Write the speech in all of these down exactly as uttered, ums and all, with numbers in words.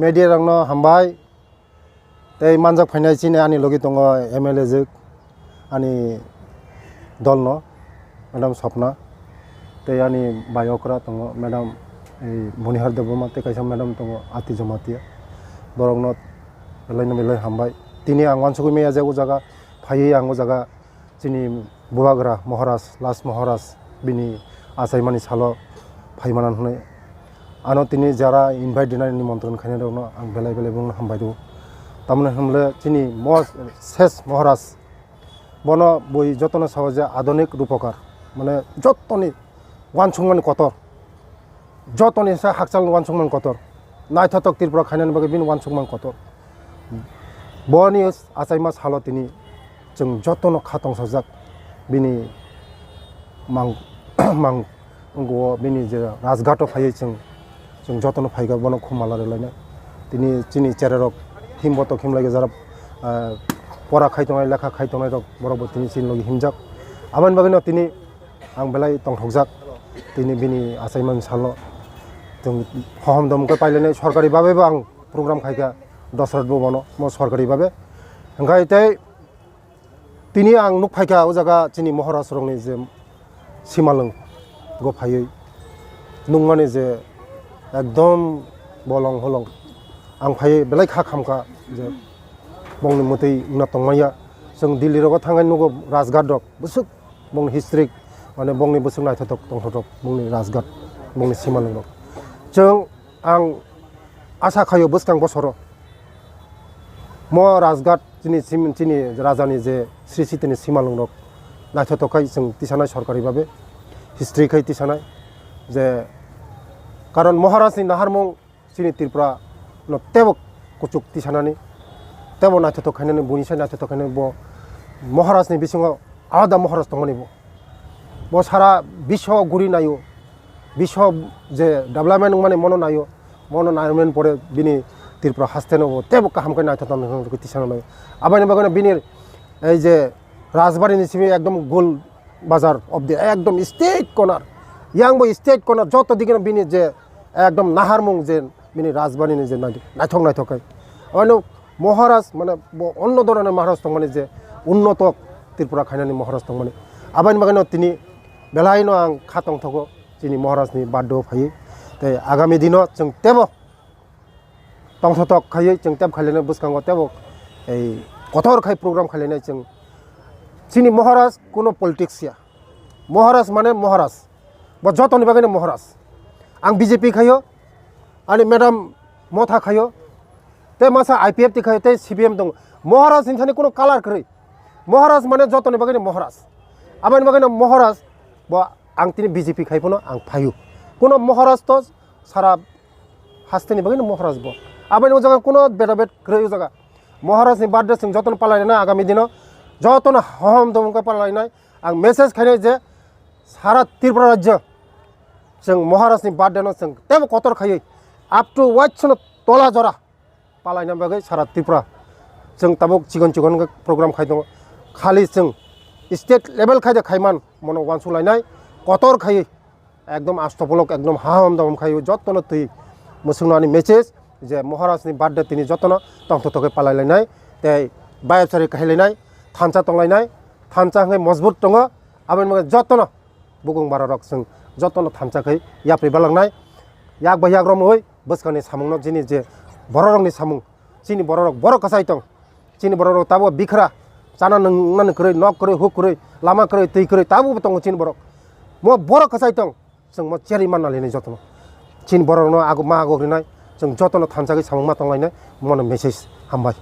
Media rokno hambai. Tei manjak phainai chini ani logi tongo M L A jwk, ani dolno, Madam Swapna, tei ani bai okra tongo, Madam, ei, Bonihar Debbarma, tei kaisa Madam tongo, Ati Jamatia. Borokno belaino belai hambai. Tini ang uansugui maya je o jaga phaiwi ang o jaga chini Bubagra Maharaj, last Maharaj, bini achaimani salo phaimana hwnwi. Ano tini jara invite rinani nimontron khainai rokno ang belai belai bongno hambai rwo. Tamoni hwnle chini mo-, ses Maharaj, bono bui jotono sao je adonik rupokar, mane jotoni uansukmani kotor. Jotoni se hakchal uansukmani kotor. Naithotok Tripura khainani bagwi bini uansukmani kotor. Boni achaima salo tini chwng jotono kha tongsajak bini mang, mang, wngkho bini je Rajghat o phaiwi chwng, chwng jotono phaikha bono khum mala rwlaina. Tini chini chererok himbo tok himlai jara, ah, pora khai tongnai, lekha khai tongnai rok borok bo tini chini logi himjak. Aboni bagwino tini ang belai tongthokjak tini bini achaimani salo. Chwng hohom dom khe pailainai sorkari babe bo ang program khaikha Dosrat bhabono mo sorkari babe. Hwnkhe tei tini ang nuk phaikha o jaga chini Maharaj rokni je simalwng go phaiwi nukmani je ekdom bolong holong ang phaiwi belai kha khamkha je bongni mwtwi wngna tongmanya. Chwng Delhi rogo thangwi nugo Rajghat rok bwswk bongni history, mane bongni bwswk naithotok tongthotok bongni Rajghat, bongni simalwng rok. Chwng ang asa khaio bwskang bosoro mo Rajghat chini sim-, chini rajani je Sri Sitini simalwng rok naithotok khai chwng tisanai sorkari babe history khai tisanai je karon Maharaj ni naharmung chini Tripura no tebo kuchuk tisanani, tebo naithotok khainani, buini sai naithotok khainani bo Maharaj ni bisingo alada Maharaj tongmani bo. Bo sara biswa guri naio, biswa je development wngmani mono naio, mono naimani pore bini Tripura haste no bo tebo kaham khe naithotok naithotok tisanani. Aboni bagwi no bini ei je Rajbari ni simi ekdom gol bazar of the ekdom state corner, yang bo state corner joto digi no bini je ekdom naharmung je bini Rajbari ni je nai-, naithok naithok khai. Oino Maharaj mane bo onno dhoroner Maharaj tongmani je unnoto Tripura khainani Maharaj tongmani. Aboni bagwi no tini belai no ang kha tongthogo chini Maharaj ni birthday o phaiwi. Tei agami dino chwng tebo tongthotok khaiwi chwng tep khailainai bwskango tebo ei kotor khai program khailainai chwng. Chini Maharaj kuno politics ya. Maharaj mane Maharaj. Bo jotoni bagwino Maharaj. Ang B J P khaio, ani madam Motha khaio, tei masa I P F T khaio, tei C P M tongo. Maharaj ni thani kuno color kwrwi. Maharaj mane jotoni bagwino Maharaj. Aboni bagwino Maharaj bo ang tini B J P khai phano ang phaio. Kuno Maharaj to sara hasteni bagwino Maharaj bo. Aboni o jaga kuno bedabed kwrwi o jaga. Maharaj ni birthday chwng jotono palai rwna agami dino. Jotono hohom dom wngkha palainai. Ang message khainai je sara Tripura rajyo chwng Maharaj ni birthday no chwng tebo kotor khaiwi up to waitsono tola jora palaina bagwi sara Tripura chwng tabuk chikon chikon khe program khai tongo. Khali chwng state level khai de khaiman mono uansuk lainai kotor khaiwi ekdom asto bolok ekdom haham daham khai jotono twi mwswkno ani message je Maharaj ni birthday tini jotono tongthotok khe palai lainai tei bayapsari khai lainai thansa tong lainai thansa hwnkhai mojbut tongo aboni bagwi jotono bukung bara rok chwng jotono thansa khai yapri balangnai yak bai yak romwi bwskangni samungno chini je bororokni samung chini bororok borok kwchai tong. Chini borok rok tabuk bikhra, chana nung-, nani kwrwi, nok kwrwi, huk kwrwi, lama kwrwi, twi kwrwi, tabuk bo tongo chini borok. Mo borok kwchai tong, chwng mo cherwi manna linai jotono. Chini borok no ago ma ago rinai, chwng jotono thansa khe samung ma tong lainai, mono message hambai.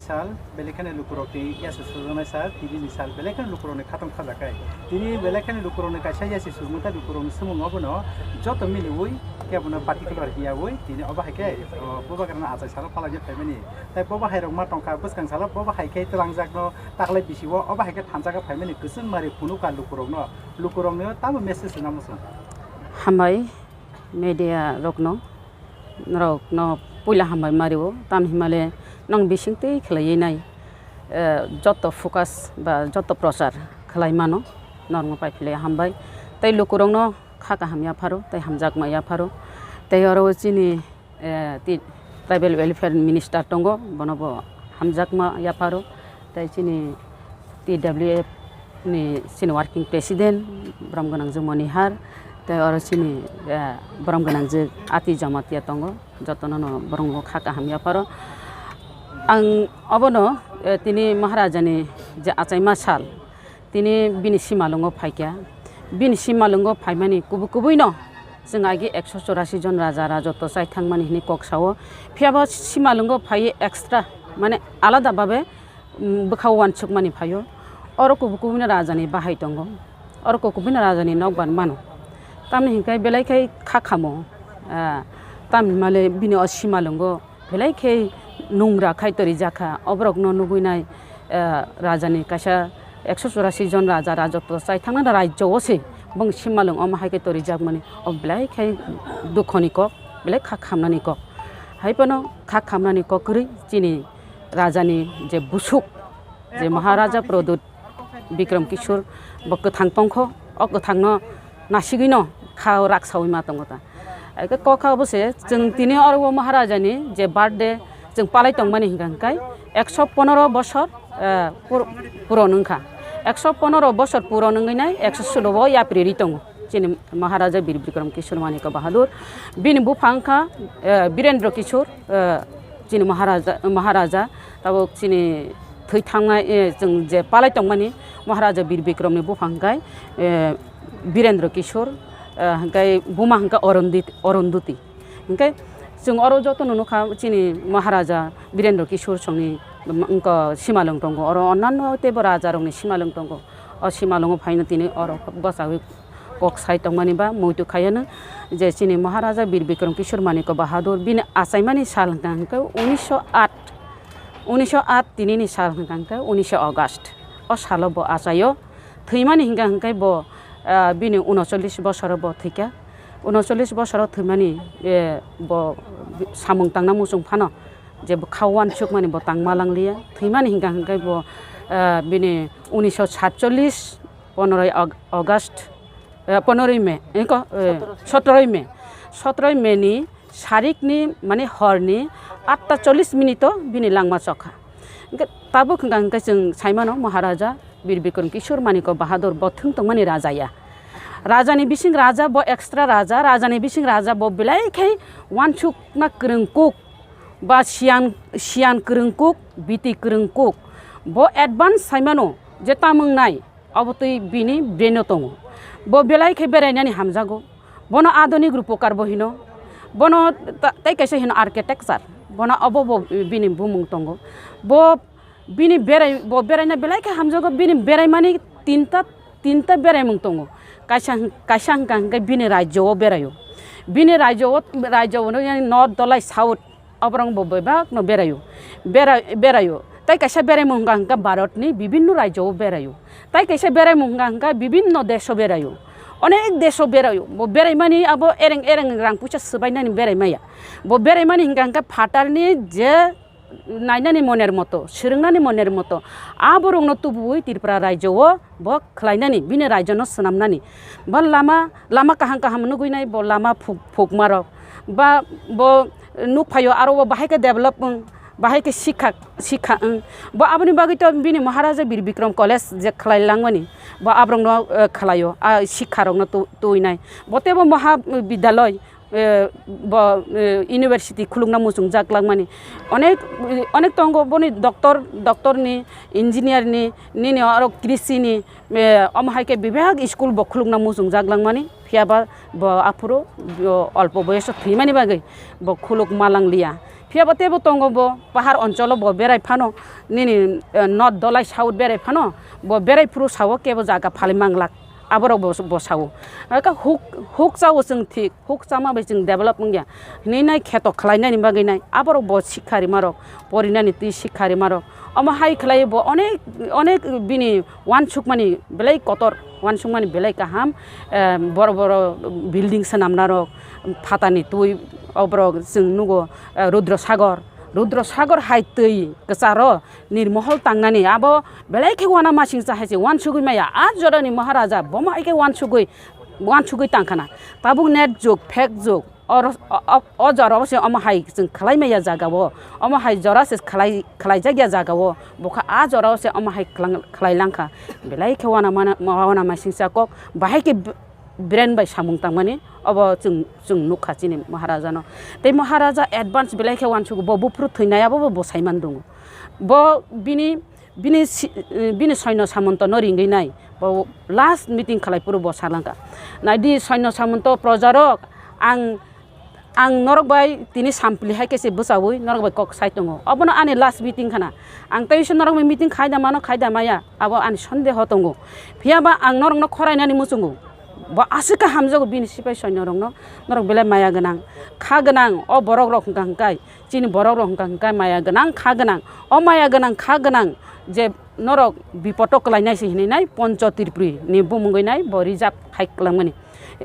Sal, belai kheno lukurok tei yasi surjaknai sal, tini ni sal belai kheno lukurokni khatong khajakai. Tini belai kheno lukurokni kaisa yasi surmung tei lukurokni swmung obono joto miliui kebono particular hiyaui tini obo hai khe, o, bubagrano achai salo phalangwi phaimani. Tei bobo hai rok ma tongkha bwskang salo bobo hai khe twlangjakno taklai bisio obo hai khe thanjago phaimani kwchwng mari phunukha lukurokno. Lukurokno tamo message rwna muchung? Hambai media rokno. Norokno puila hambai mario, tamni himale nong bising twi khlaiwi nai, eh, joto focus ba joto prochar khlai mano, norokno pai philai hambai. Tei lukurokno kha kaham yapharo, tei hamjakma yapharo. Tei oro chini, eh, ti-, Tribal Welfare Minister tongo, bono bo hamjakma yapharo. Tei chini T W F ni chini working president, borom gwnang je Monihar, tei oro chini, eh, borom gwnang je Ati Jamatia tongo, jotono no borom kha kaham yapharo. Ang obono, eh, tini Maharaja ni je achaima sal, tini bini simalwngo phaikha, bini simalwngo phaimani kubui kubui no chwng agi ekso chorasi jon raja rajotw chai thangmani hwnwi kok sao, phiyaba simalwngo phaiwi extra mane alada babe, mm, bwkha uansukmani phaio. Oro kubui kubui no raja ni bahai tongo, oro kubui kubui no raja ni nokbar mano. Tamni hinkhe belai khe kha khamo, ah, tamni himale bini o simalwngo belai khe nungra khai torijakha. Oborokno nugui nai, ah, raja ni kaisa ekso chorasi jon raja rajotw chai thangna rajyo o se bong simalwng omo hai khe torijakmani o belai khe dukhoni kok, belai kha khamnani kok. Hai phano kha khamnani kok kwrwi chini raja ni je busuk, je Maharaja Pradyut Bikram Kishore bo kwthang tongkho, o kwthangno nasigwino kha rak saui ma tongo ta. Eke kok kha obo se, chwng tini oro o Maharaja ni je birthday chwng palai tongmani hinkha hinkai ekso ponoro bosor, eh, pur-, puron wngkha. Ekso ponoro bosor puron wngwi nai ekso solo o yapri ri tongo. Chini Maharaja Bir Bikram Kishore Manikya Bahadur, bini bupha wngkha, eh, Birendra Kishore, eh, chini Maharaja, Maharaja, tabuk chini thwi thangnai, eh, chwng je palai tongmani Maharaja Bir Bikram ni bupha hwnkhe, eh, Birendra Kishore, eh, hwnkhe buma hwnkhe Arundit-, Arunduti. Hwnkhe chwng oro jotono nukha chini Maharaja Birendra Kishore songni wngkha simalwng tongo, oro onnanno teibo rajarokni simalwng tongo. O simalwngo phaino tini oro bwchaui kok sai tongmani ba muitu khaiano je chini Maharaja Bir Bikram Kishore Manikya Bahadur bini achaimani sal hwnkha hwnkhe unisho aat, unisho aat tinini sal hwnkha hwnkhe unisho August. O salo bo achaio thwimani hwnkha hwnkhe bo, ah, bini unocholish bosoro bo thwikha. Unocholish bosoro thwimani, eh, bo samung tangna muchung phano je bwkha uansukmani bo tangma langliya. Thwimani hwnkha hwnkhe bo, ah, bini unisho satcholish, ponoroi Aug-, August, eh, ponoroi May, eko, eh, sotoroi May. Sotoroi May ni sarikni, mane horni atta chollish minute o bini langma chokha. Hwnkhe tabuk hwnkha hwnkhe chwng saimano Maharaja Bir Bikram Kishore Manikya Bahadur bo thwng tongmani raja ya. Rajani bising raja bo extra raja, rajani bising raja bo belai khai uansukna kwrwng kuk ba siyan, siyan kwrwng kuk, biti kwrwng kuk. Bo advance saimano je tamung nai. Obo twi bini brain o tongo. Bo belai khe berainani hamjago. Bono adoni rupokar bo hino. Bono ta-, tei kaisa hino architecture. Bono obo bo bini bumung tongo. Bo bini berai, bo beraina belai khe hamjago. Bini beraimani tinta, tinta beraimung tongo. Kaisa hwn-, kaisa hwnkha hwnkhe bini rajyo o beraio. Bini rajyo o, rajyo o north dolai south. Oborok bo bebak no beraio. Bera-, beraio. Tai kaisa beraimung hwnkha hwnkha Bharat ni bibinno rajyo o beraio. Tai kaisa beraimung hwnkha hwnkha bibinno desh o beraio. Onek desh o beraio. Bo beraimani abo ereng ereng rang puisa swbainani berai maya. Bo beraimani hwnkha hwnkha phatar ni je nainani moner moto, swrwngnani moner moto. Aborok no tubuwi Tripura rajyo o bo khlainani, bini rajyo no swnamnani. Bo lama, lama kaham kaham nugwi nai, bo lama phuk-, phukma rok. Ba bo nukphaio aro bo bahai khe develop wng, bahai khe sikha, sikha wng. Bo aboni bagwi to bini Maharaja Bir Bikram College je khlai langmani, bo aborok no, eh, khlaio, ah, sikha rok no tu-, twi nai. Bo teibo Mahabidyaloi, eh, bo, eh, university khulukna muchungjak langmani. Onek, onek tongo boni doctor, doctor ni, engineer ni, nini oro krisi ni, eh, omo hai khe bebak school bo khulukna muchungjak langmani. Phiya ba bo aphuru bo olpo boyoso thwimani bagwi bo khuluk ma langliya. Phiya bo teibo tongo bo, pahar oncholo bo berai phano, nini, eh, north dolai south berai phano, bo berai phuru sao kebo jaga phalwi manglak, aborok bo, bo sao. Aka huk, huk chao chwng thik, huk chama bai chwng develop wngya. Hinwi nai kheto khlainani bagwi nai, aborok bo sikha rimarok, porinani twi sikha rimarok. Omo hai khlai bo onek, onek bini uansukmani belai kotor, uansukmani belai kaham, eh, boro boro building swnamnarok, phatani twi, oborok chwng nugo, eh, Rudra Sagor, Rudra Sagor hai twi kwcharo nirmohol tangnani abo belai khe uanamasingcha hai se uansugwi maya. A jorani Maharaja bomo hai khe uansugwi, uansugwi tangkhana. Tabuk net jug, fake jug, oro, o, o, o jorao se omo hai chwng khlai maya jagao, omo hai jora se khlai, khlaijak ya jagao, bokha a jorao se omo hai khlang-, khlai langkha. Belai khe uanamana-, uanamasingcha kok, bahai khe b-, brain bai samung tangmani, obo chwng, chwng nukha chini Maharajano. Tei Maharaja advance belai khe uansugo, bo buphuru thwinai abobo bo saiman dungo. Bo bini, bini si-, bini soino samontono ringwi nai, bo last meeting khlai phuru bo salangkha. Naidi soino samonto projarok, ang, ang norok bai tini sampli hai khe se bwchaui norok bai kok sai tongo. Obono ani last meeting khana. Ang tei se norok bai meeting khai da mano, khai da maya, abo ani sondeho tongo. Phiya ba ang norokno khorainani muchungo. Bo aswk khe hamjago bini sipai soinorokno, norok belai maya gwnang, kha gwnang, o borokrok hwnkha hwnkhe chini borokrok hwnkha hwnkhe maya gwnang, kha gwnang, o maya gwnang, kha gwnang je norok bipodo kwlainai se hinwi nai Poncho Tripuri ni bumungwi nai bo reserve khai kwlangmani,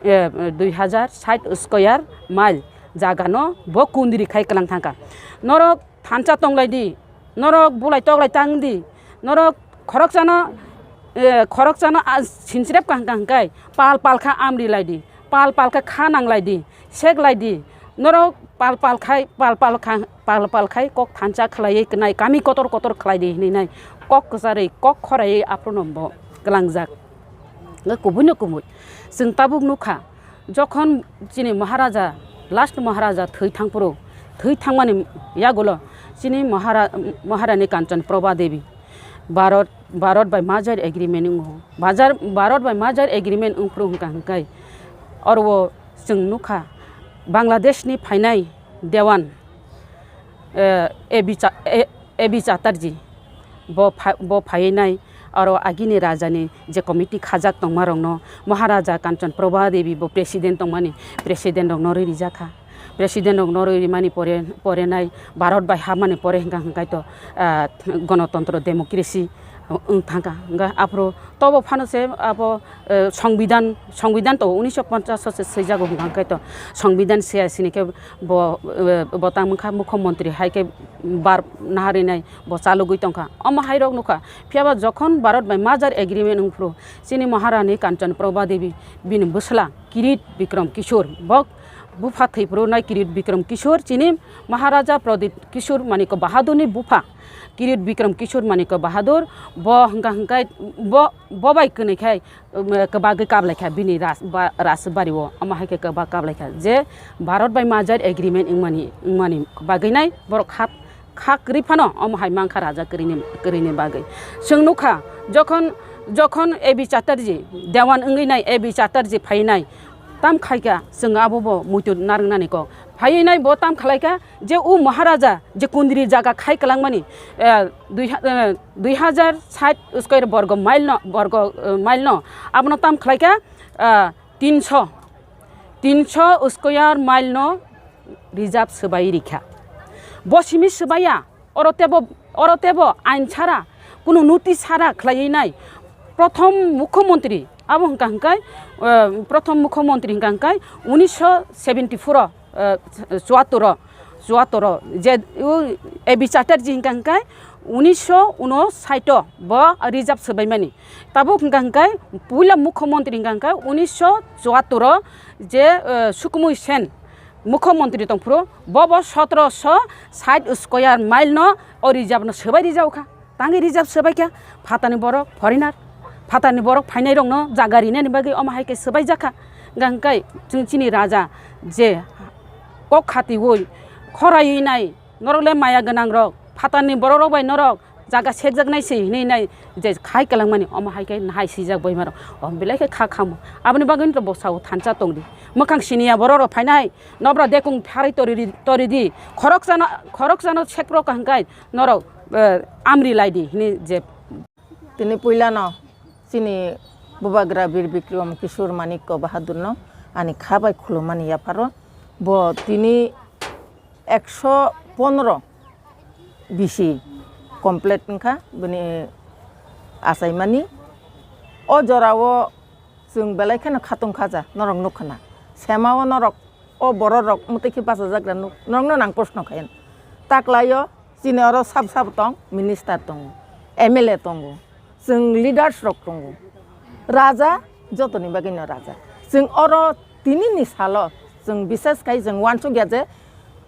eh, dui hazar sait square mile jagano bo kundri khai kwlang thangkha. Norok thansa tonglai di, norok bulai toklai tang di, norok khoroksano, eh, khoroksano, ah, sinsirep kaham kaham khai pal pal kha amri lai di, pal pal kha kha nang lai di, sek lai di, norok pal pal khai, pal pal kha, pal pal khai kok thansa khlaiwi kwnai kami kotor kotor khlai di hinwi nai kok kwcharwi, kok khoraiwi aphuru no bo kwlangjak. Hwnkhe kubui no kubui chwng tabuk nukha, jokhon chini Maharaja, last Maharaja thwi thangphuru, thwi thangmani yagulo chini Mahara-, Maharani Kanchan Prabha Devi, Bharat, Bharat bai merger agreement wngo. Bajar, Bharat bai merger agreement wngphuru hwnkha hwnkhe oro chwng nukha Bangladeshni phainai Dewan, eh, A B Cha-, eh, A B Chatterjee, bo pha-, bo phaiwi nai oro agini rajani je committee khajak tongmarokno Maharaja Kanchan Prabha Devi bo president tongmani, president rokno rwi rijak kha. President rokno rwi rimani pore, pore nai Bharat bai hapmani pore hwnkha hwnkhe to, ah, gonotontro democracy wng thangkha. Hwnkhe aphuru tobo phano se abo, eh, songbidan, songbidan to unisho ponchas se swijago hwnkha hwnkhe to songbidan se sini khe bo, eh, bo tang wngkha mukhyamantri hai khe bar naharwi nai bo chalogwi tongkha. Omo hai rok nukha. Phiya ba jokhon Bharat bai merger agreement wngphuru chini Maharani Kanchan Prabha Devi bini bwsla Kirit Bikram Kishore bo bupha thwiphuru nai Kirit Bikram Kishore chini Maharaja Pradip Kishore Manikya Bahadurni bupha. Kirit Bikram Kishore Manikya Bahadur bo hwnkha hwnkhe bo, bo bai kwnwi khai, um, kwbagwi kablai kha bini ras-, ba-, Rajbari o. Omo hai khe kwbak kablai kha je Bharat bai merger agreement wngmani, wngmani bagwi nai borok kha, kha kwrwi phano omo hai mankha raja kwrwini, kwrwini bagwi. Chwng nukha jokhon, jokhon A B Chatterjee Dewan wngwi nai, A B Chatterjee phai nai, tam khaikha chwng abo bo muitu narwknani kok. Phaiwi nai bo tam khlaikha je o Maharaja je kundri jaga khai kwlangmani, eh, dui ha-, eh, dui hazar sait square borgo mile no, borgo, eh, mile no, abono tam khlaikha, ah, tinso, tinso square mile no reserve swbai rikha. Bo simi swbaiya, oro tebo, oro tebo ain sara, kunu notice sara khlaiwi nai. Prothom mukhyamantri, abo hwnkha hwnkhe, eh, prothom mukhyamantri hwnkha hwnkhe unisho seventy four o, eh, chuattoro, chuattoro, je, u, A B Chatterjee hwnkha hwnkhe unisho unosait o bo reserve swbaimani. Tabuk hwnkha hwnkhe puila mukhyamantri hwnkha hwnkhe unisho chuattoro je, eh, Sukhmoy Sen mukhyamantri tongphuru, bo bo sotoroso sait square mile no o reserve no swbai rijao kha. Tangwi reserve swbai kha, phatani borok foreigner, phatani borok phainai rokno jaga rinani bagwi omo hai khe swbai jakha. Hwnkha hwnkhe chwng chini raja je kok khatiui khoraiwi nai, norok le maya gwnang rok, phatani borok rok bai norok jaga sekjaknai se hinwi nai je khai kwlangmani, omo hai khe nahai swijak boimarok, omo belai khe kha khamo. Aboni bagwi no bo sao thansa tongdi. Mwkhang siniya borok rok phainai, nobra dekung pharwi toridi, toridi. Khoroksano, khoroksano sekprok hwnkhai norok, eh, amri laidi hinwi je. Tini puilano chini Bubagra Bir Bikram Kishore Manikya Bahadurno ani kha bai khulumani yapharo bo tini ekso pondro bisi complete wngkha bini achaimani. O jorao chwng belai kheno khatung khaja norok nukha na. Semao norok o bororok mwtwi khe bachajagra nuk-, norokno nang proshno khayan. Taklaio chini oro sab sab tong, minister tongo, M L A tongo, chwng leaders rok tongo. Raja jotoni bagwino raja. Chwng oro tinini salo chwng bisas khai chwng uansukya je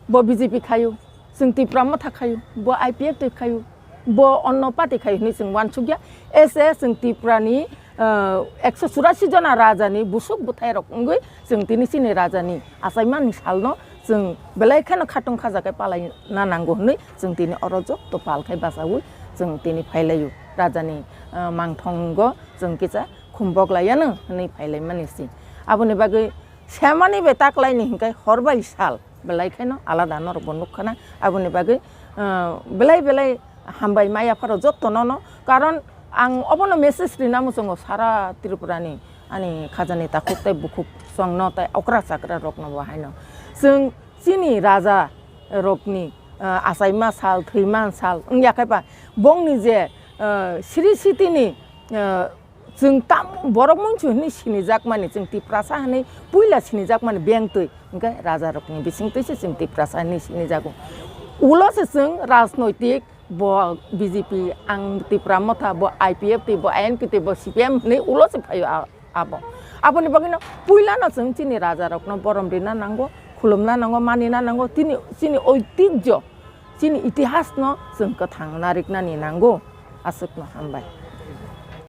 bo B J P khayu, chwng Tipra Motha khayu, bo I P F T khayu, bo onno party khayu hinwi chwng uansukya. Ese chwng Tiprani, ah, ekso churasi jona rajani busuk bwthairok wngwi chwng tini chini rajani achaimani salno chwng belai kheno khatung khaja khe palaina nango hinwi chwng tini oro jotto pal khai bachaui chwng tini phailaio. Rajani, ah, mangthongo chwng kisa khumbok laiano hinwi phailaimani se. Aboni bagwi semani bai taklaini hinkhai hor bai sal belai kheno alada norokbo nukkhana. Aboni bagwi, ah, belai belai hambai maya pharo jottono no. Karon ang obono message rina muchungo sara Tripurani ani khajani takhuk tei bukhuk songno tei okra chakra rokno bo haino. Chwng chini raja rokni, ah, achaima sal, thwima sal wngya khe ba bongni je, ah, sri sitini, ah, chwng tam borok mungsu hinwi sinijakmani, chwng Tiprasa hinwi puila sinijakmani bengtwi, hwnkhe rajarokni bisingtwi se chwng Tiprasa hinwi sinijago. Ulo se chwng rajnoitik bo B J P, ang Tipra Motha, bo I P F T, bo I N P T, bo C P M hinwi ulo se phaio a-, abo. Aboni bagwino puilano chwng chini rajarokno borom rina nango, khulumna nango, manina nango, tini chini oitijjo, chini itihasno chwng kwthang nariknani nango. Aswkno hambai.